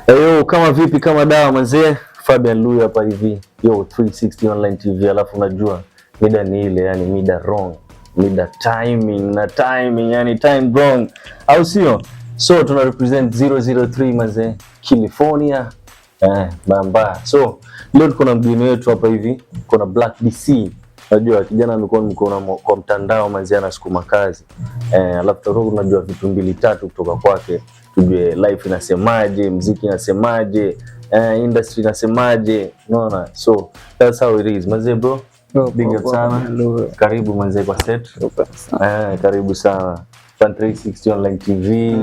Yo, kama vipi, kama dawa manzee, Fabian Luya hapa hivi. Yo, 360 Online TV, alafu unajua mida ni ile, yani mida wrong, mida timing na timing, yani time wrong, au sio? So tuna represent 003 manzee, California. Bamba. So leo tuko na mgeni wetu hapa hivi, kuna Black DC. Unajua kijana amekuwa mkono kwa mtandao manzee, anasukuma kazi. Alafu tutakuwa tunajua vitu mbili tatu kutoka kwake, tujue life inasemaje, mziki inasemaje, industry inasemaje, unaona? So that's how it is. Manzee bro, big up sana. Karibu manzee kwa set. Karibu sana. Fan 360 Online TV.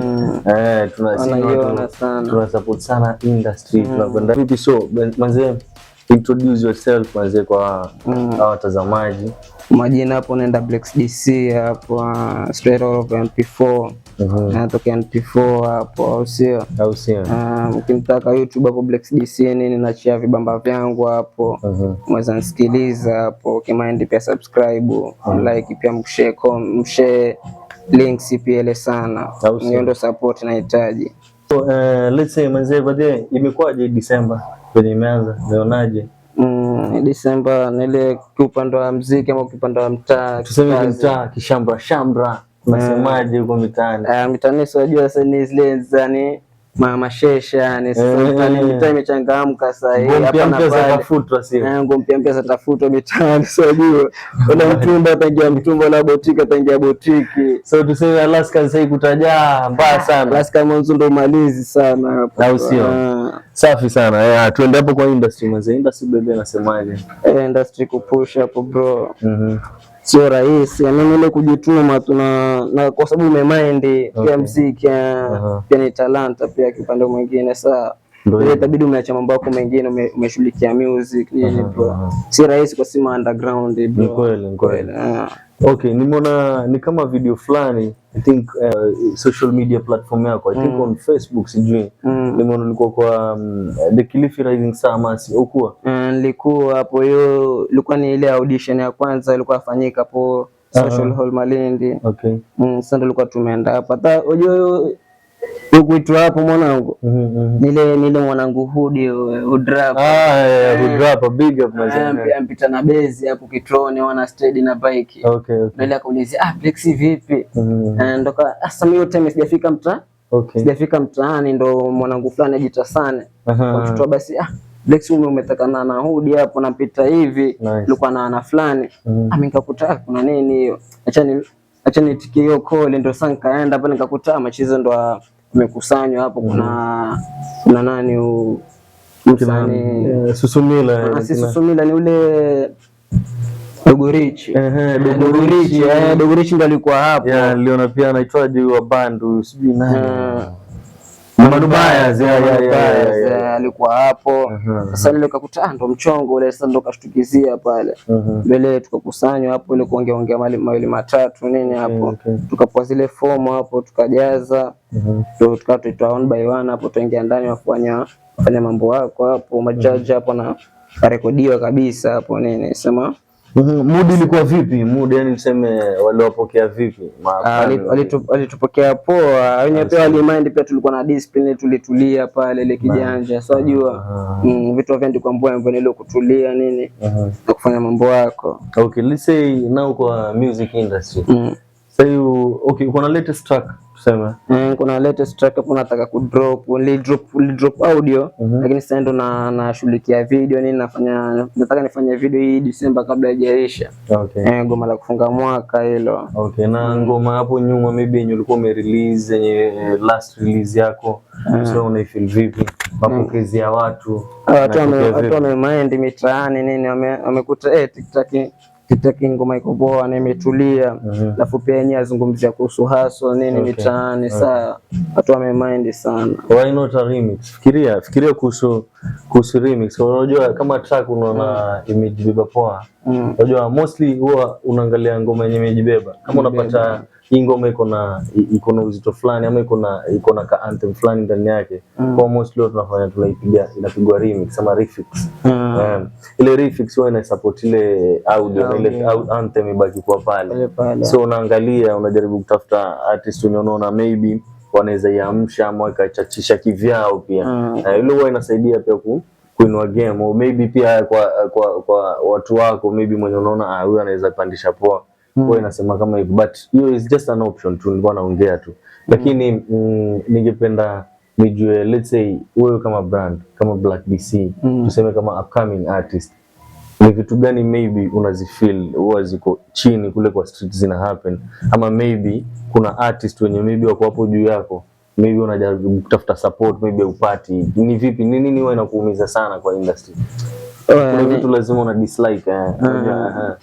Tuna Wanaiona sana. Tuna support sana industry. Tunakwenda vipi? So manzee, introduce yourself manzee kwa hawa watazamaji. Majina hapo naenda Blacks DC hapo, straight out of MP4. Natokea MP4 hapo, au sio? Au sio? Ukimtaka YouTube hapo Blacks DC nini, nachia vibamba vyangu hapo. Mweza nisikiliza hapo, ukimind pia subscribe, like pia mshare, mshare links pia ile sana. Au sio? Hiyo ndo support nahitaji. So, let's say manzee, baadaye imekuwaje December kwenye imeanza? Umeonaje? December nile kiupande wa mziki ama kiupande wa mtaa? Tuseme Kazi. kimtaa, kishambra shambra, unasemaje huko mitaani? Ah, mitaani si unajua sasa ni zile zani mashesha yani sasa mitaani, mitaa imechangamka sasa hivi Nguo mpya hapa na mpya pale. zatafutwa, sio? Eh, nguo mpya mpya zatafutwa mitaani, si unajua. Ule mtumba ataingia mtumba, la botiki ataingia botiki. So tuseme Alaska sasa kutajaa mbaya sana. Alaska mwanzo ndo umalizi sana hapo. Au sio? Ah. Safi sana. Yeah, tuende hapo kwa industry manze. Industry bebe anasemaje? Eh, industry kupush hapo bro. Sio rahisi, yaani ile kujituma tuna na kwa sababu umemind pia mziki pia ni talanta pia kiupande mwingine saa Ndio ile hivyo. itabidi umeacha mambo yako mengine umeshughulikia music nini bro. Si rahisi kwa sima underground bro. Ni kweli, ni kweli. Ah. Okay, nimeona ni kama video fulani, I think social media platform yako, I think on Facebook sijui. Nimeona ulikuwa kwa the Kilifi Rising Star Masi, ukuwa? Nilikuwa hapo, hiyo ilikuwa ni ile audition ya kwanza ilikuwa yafanyika hapo Social Hall Malindi. Sasa ndio ilikuwa tumeenda hapo. Hata unajua hiyo kuitwa hapo mwanangu. Nile mwanangu Hudi Hudrap. Ah, yeah, Hudrap, big up mazee. Ampita na bezi hapo kituoni wana steady na bike. Okay. Ndio akaulizia, "Ah, Plex vipi?" Ndo sasa mimi yote sijafika mtaa. Sijafika mtaani ndo mwanangu fulani ajitasane. Kwa basi, "Ah, Plex umetakana na Hudi hapo napita hivi." Nilikuwa na fulani. Ah, mimi nikakuta, "Ah, kuna nini hiyo? Acha nitikie hiyo call." Ndo sasa nikaenda pale nikakuta machizo ndo wamekusanywa hapo, kuna nani msanii Susumila. Ah, si Susumila, ni ule Dogo Rich. Ehe, Dogo Dogo Rich. Rich, eh, Dogo Rich ndo alikuwa hapo. Yeah, niliona pia anaitwaje huyu wa band huyu, sijui nani. Manu Bias, yeah. Bias, alikuwa hapo. Sasa ile kakuta, ah, ndo mchongo ule sasa ndo kashtukizia pale. Mbele tukakusanywa hapo ile kuongea ongea mali mawili matatu nini hapo. Tukapewa zile fomu hapo tukajaza. Ndo tukawa tuitwa one by one hapo, tuingia ndani wafanya fanya mambo yako hapo, majaji hapo na karekodiwa kabisa hapo nini sema. Mood ilikuwa vipi? Mood yani tuseme waliwapokea vipi? Walitupokea poa, wenyewe pia walimind pia, tulikuwa na discipline, tulitulia pale ile kijanja, so unajua vitu haviendi kwa mbwembwe, ile kutulia nini na kufanya mambo yako. Okay, let's say now kwa music industry. Sasa you okay, kuna latest track tuseme. Kuna latest track hapo nataka kudrop, nili drop audio lakini sasa ndo na nashughulikia video nini, nafanya nataka nifanye video hii Disemba kabla haijaisha. Goma la kufunga mwaka hilo. Okay, na ngoma hapo nyuma maybe yenye ulikuwa umerelease, yenye last release yako, so unaifeel vipi? Mapokezi ya watu. Watu Unapokea watu vipi? wamemind mitaani nini, wamekuta TikTok TikTok ngoma iko poa na imetulia, alafu pia yenyewe azungumzia kuhusu hustle nini mitaani, saa watu wamemind sana. Why not a remix? Fikiria, fikiria kuhusu remix. Unajua kama track unaona imejibeba poa. Unajua mostly huwa unaangalia ngoma yenye imejibeba. Kama unapata hii ngoma iko na uzito fulani ama iko na ka anthem fulani ndani yake. Kwa mostly huwa tunafanya tunaipiga inapigwa remix ama refix. Ile refix huwa ina support ile audio na ile Audio. Anthem ibaki kwa pale. Pale pale. So unaangalia, unajaribu kutafuta artist wenye unaona maybe wanaweza iamsha ama wakachachisha kivyao pia. Ile huwa inasaidia pia kuinua game, or maybe pia kwa watu wako, maybe mwenye unaona, ah, huyu anaweza pandisha poa, huwa inasema kama hivyo, but hiyo is just an option tu, nilikuwa naongea tu. Lakini ningependa nijue, let's say wewe kama brand, kama Black DC, tuseme kama upcoming artist, ni vitu gani maybe unazifeel huwa ziko chini kule kwa street zina happen, ama maybe kuna artist wenye maybe wako hapo juu yako, maybe unajaribu kutafuta support, maybe upati? Ni vipi, ni nini huwa inakuumiza sana kwa industry? Kuna vitu lazima una dislike, eh. Unajua,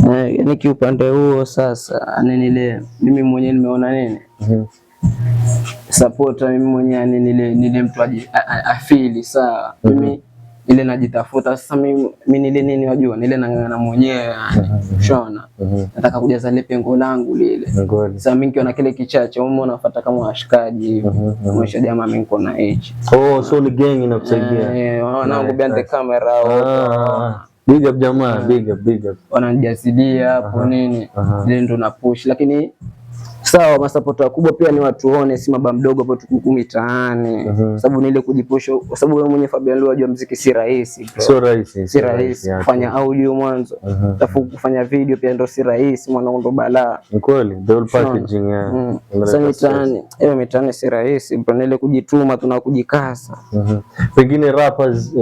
eh. Eh, yani kiupande huo sasa nini ile mimi mwenyewe nimeona nini supporter mimi mwenyewe yani nile mtu afili sawa, mimi ile najitafuta sasa, mimi nile nini wajua nile nang'ang'ana mwenyewe yani, shona nataka kujaza ile pengo langu lile. Ni kweli. Sasa mimi nikiona kile kichache umeona nafuata kama washikaji hivi, mwisho jamaa mimi niko na hichi. Oh, so ni gang inakusaidia. Eh, wanangu Nice, behind the nice. camera wote Ah, big up jamaa, big up, big up. Wananijasidia hapo nini, ile ndo na push. Lakini sawa, masapota wakubwa pia ni watu one, si maba mdogo hapo tukuku mitaani, sababu ni ile kujipush, kwa sababu wewe mwenyewe Fabian Luo unajua muziki si rahisi, bro. Sio rahisi. Si rahisi kufanya audio mwanzo, alafu kufanya video pia ndo si rahisi mwanangu, ndo balaa. Ni kweli, the whole packaging, yeah. Inaleta Sasa stress. mitaani, hiyo mitaani si rahisi bro, ni ile kujituma, tuna kujikaza. Pengine rappers,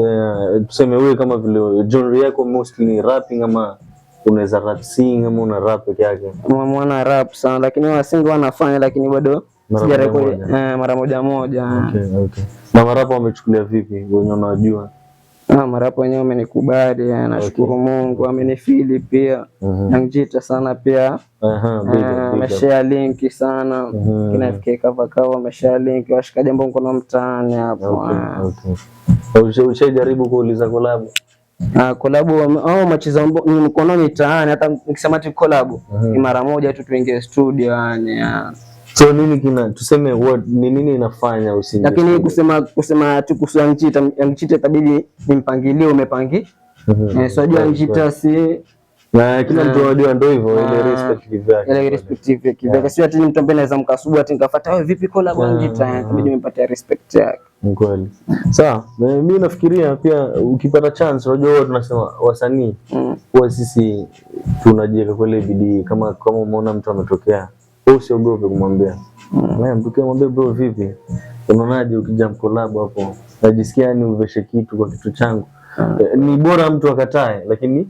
tuseme wewe kama vile genre yako mostly ni rapping, ama unaweza rap sing, ama una rap peke yake? Mwana rap sana, lakini wasingi wanafanya, lakini bado Mara sijarekodi moja moja. eh, mara moja moja. Okay. Na marapa wamechukulia vipi wenye unawajua? Ah, marapo wenyewe wamenikubali, nashukuru Mungu, amenifili pia. Nangjita sana pia. Aha, big up, big up. Ameshare link sana. Kina FK Cover Cover ameshare link, washikaji ambao mko mtaani hapo. Okay. Ushaijaribu kuuliza collab? Ah, collab au machezo ni mkono mitaani, hata nikisema ati collab ni mara moja tu tuingie studio yani. So nini kina, tuseme what, ni nini inafanya usiingie Lakini studio? kusema tu kuhusu Young Chita itabidi ni mpangilio umepangi. Eh, so najua Young Chita si Na kila mtu anajua ndio hivyo, ile respect kivyake. Ile respective kivyake. Sio ati ni mtu ambaye naweza mkasubu ati nikafuata, wewe vipi collab Young Chita, itabidi nimpatie respect yake. Ni kweli. Sawa, mi nafikiria pia ukipata chance, unajua huwa tunasema wasanii huwa sisi tunajiweka kwa ile bidii, kama umeona mtu ametokea, wewe usiogope kumwambia. Mtokea mwambie, "Bro, vipi? Unaonaje ukija collab hapo? Najisikia yani uveshe kitu kwa kitu changu." Ni bora mtu akatae, lakini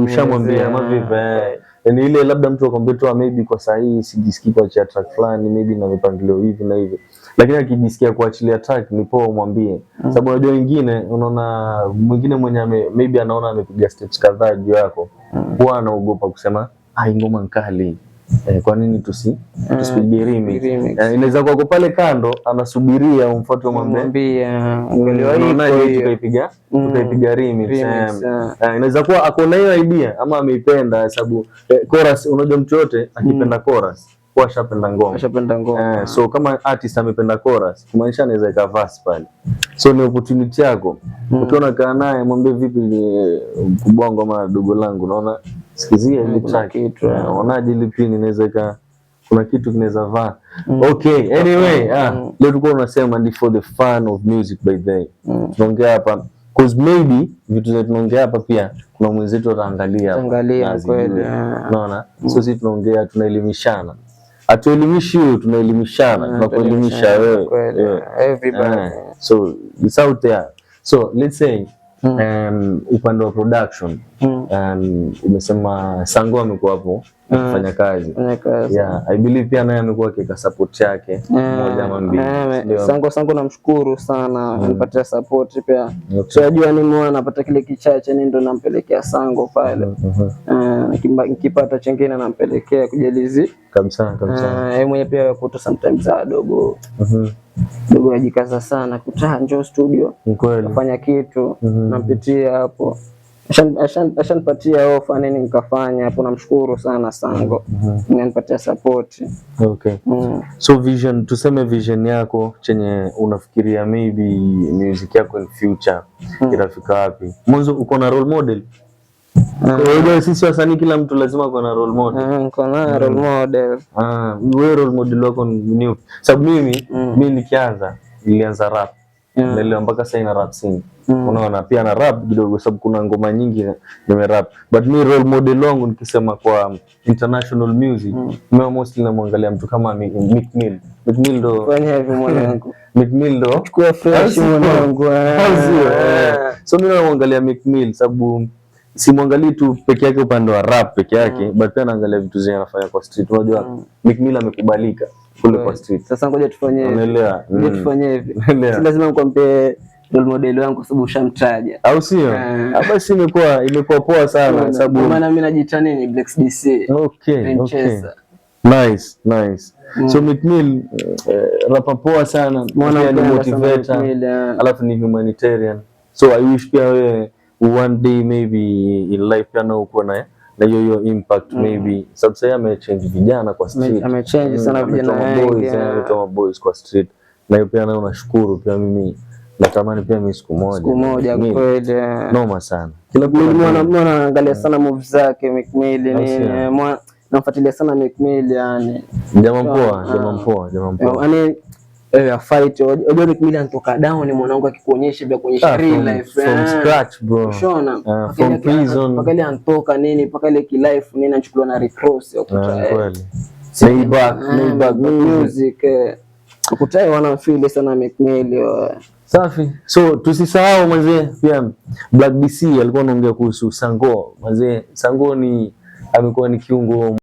ushamwambia, ama vipi? Eh. Ni ile labda mtu akwambia tu, "Ah, maybe kwa saa hii sijisikii kuachia track fulani, maybe na mipangilio hivi na hivi." Lakini akijisikia kuachilia track ni poa umwambie. Sababu unajua wengine, unaona mwingine mwenye maybe anaona amepiga steps kadhaa juu yako, huwa anaogopa kusema, "Ah, hii ngoma nkali. Eh, kwa nini tusipige remix?" Remix. Eh, inaweza kuwa ako pale kando anasubiria umfuate umwambie, Mwambie ungeliwa "Unaonaje iko hiyo. tukaipiga remix?" Remix, Inaweza kuwa ako na hiyo idea ama ameipenda, sababu chorus, unajua mtu yote akipenda chorus huwa ashapenda ngoma. Ashapenda ngoma. Eh, so kama artist amependa chorus, kumaanisha anaweza weka verse pale, so ni opportunity yako. Ukiona kaa naye mwambie, "Vipi, ni mkubwa wangu ama dogo langu, naona sikizia ile Kuna track kitu, Eh, unaonaje ile pin inaweza ika kuna kitu kinaweza vaa?" Okay, anyway, leo tulikuwa tunasema ni for the fun of music by the way. Tunaongea hapa cause maybe vitu zetu tunaongea hapa pia kuna mwenzetu ataangalia hapa Ataangalia, na azijue. kweli, Unaona? So sisi tunaongea, tunaelimishana. Hatuelimishi huyu, tunaelimishana, tunakuelimisha wewe. Kweli, Yeah. everybody. Eh, so it's out there. So let's say upande wa production, umesema Sango amekuwa hapo kufanya kazi. Fanya kazi. Yeah, I believe pia naye amekuwa akiweka support yake moja ama mbili. Ndio. Sango namshukuru sana, anipatia support pia. Okay. So najua ni mwana napata kile kichache ni ndo nampelekea Sango pale. Nikipata chengine nampelekea kujalizi. Kabisa kabisa. Eh, yeye mwenyewe pia kuto sometimes, ah, dogo dogo ajikaza sana kutaa, njoo studio Ni kweli. kufanya kitu, nampitia hapo, ashanipatia ofa nini nikafanya hapo, namshukuru sana Sango, mm support. Okay. So vision, tuseme vision yako chenye unafikiria maybe music yako in future itafika wapi? Mwanzo uko na role model? Kwa hiyo sisi wasanii kila mtu lazima kuwa na role model. Niko na role model. Ah, wewe role model wako ni upi? Sababu mimi nikianza, nilianza rap. Naelewa mpaka sasa ina rap scene. Unaona, pia na rap kidogo sababu kuna ngoma nyingi nime rap. But mi role model wangu nikisema kwa international music, mimi mostly namwangalia mtu kama Meek Mill. Meek Mill ndo Fanya hivi, mwanangu. Meek Mill ndo Chukua fresh, mwanangu. Au sio? Eh. So mimi namwangalia Meek Mill sababu simwangalii tu peke yake upande wa rap peke yake, but pia naangalia vitu zenye anafanya kwa street. Unajua Meek Mill amekubalika kule kwa street. Sasa ngoja tufanye hivi. Unaelewa? Ngoja tufanye hivi. Unaelewa? Si lazima nikwambie role model wangu kwa sababu ushamtaja. Au sio? Eh. Ah, basi imekuwa poa sana Ndio sababu maana mimi najiita nini, Blacks DC. Okay. Manchester. Nice, nice. So Meek Mill, rapper poa sana, Mwana pia ni mpenda sana motivator. Meek Mill, eh. Alafu ni humanitarian. So I wish pia wewe one day maybe in life pia na ukuwa na hiyo hiyo impact maybe. Sababu sasa amechange vijana kwa street. Amechange sana vijana Ametoa wengi, maboys, ametoa maboys kwa street. Na hiyo pia nayo nashukuru, pia mimi natamani pia mimi siku moja. Siku moja Mimi, kweli. Eh. noma sana. Kila mtu Mimi mwana naangalia sana moves zake Meek Mill Au nini. sio? Namfuatilia sana Meek Mill yani. Jamaa mpoa, jamaa mpoa, jamaa mpoa. Yaani fight, unajua Meek Mill anatoka down, mwanangu, akikuonyesha vya kuonyesha Ah, real life. from scratch, bro. Ushona. Ah, Mpaka from prison. mpaka ile antoka nini, mpaka ile kilife nini, anachukuliwa na Rick Ross ukuta, Ah, kweli. Maybach, Maybach music. Music. Ukuta wanamfeel sana Meek Mill. Safi. So tusisahau mazee, pia Black DC alikuwa anaongea kuhusu Sango. Mazee, Sango ni amekuwa ni kiungo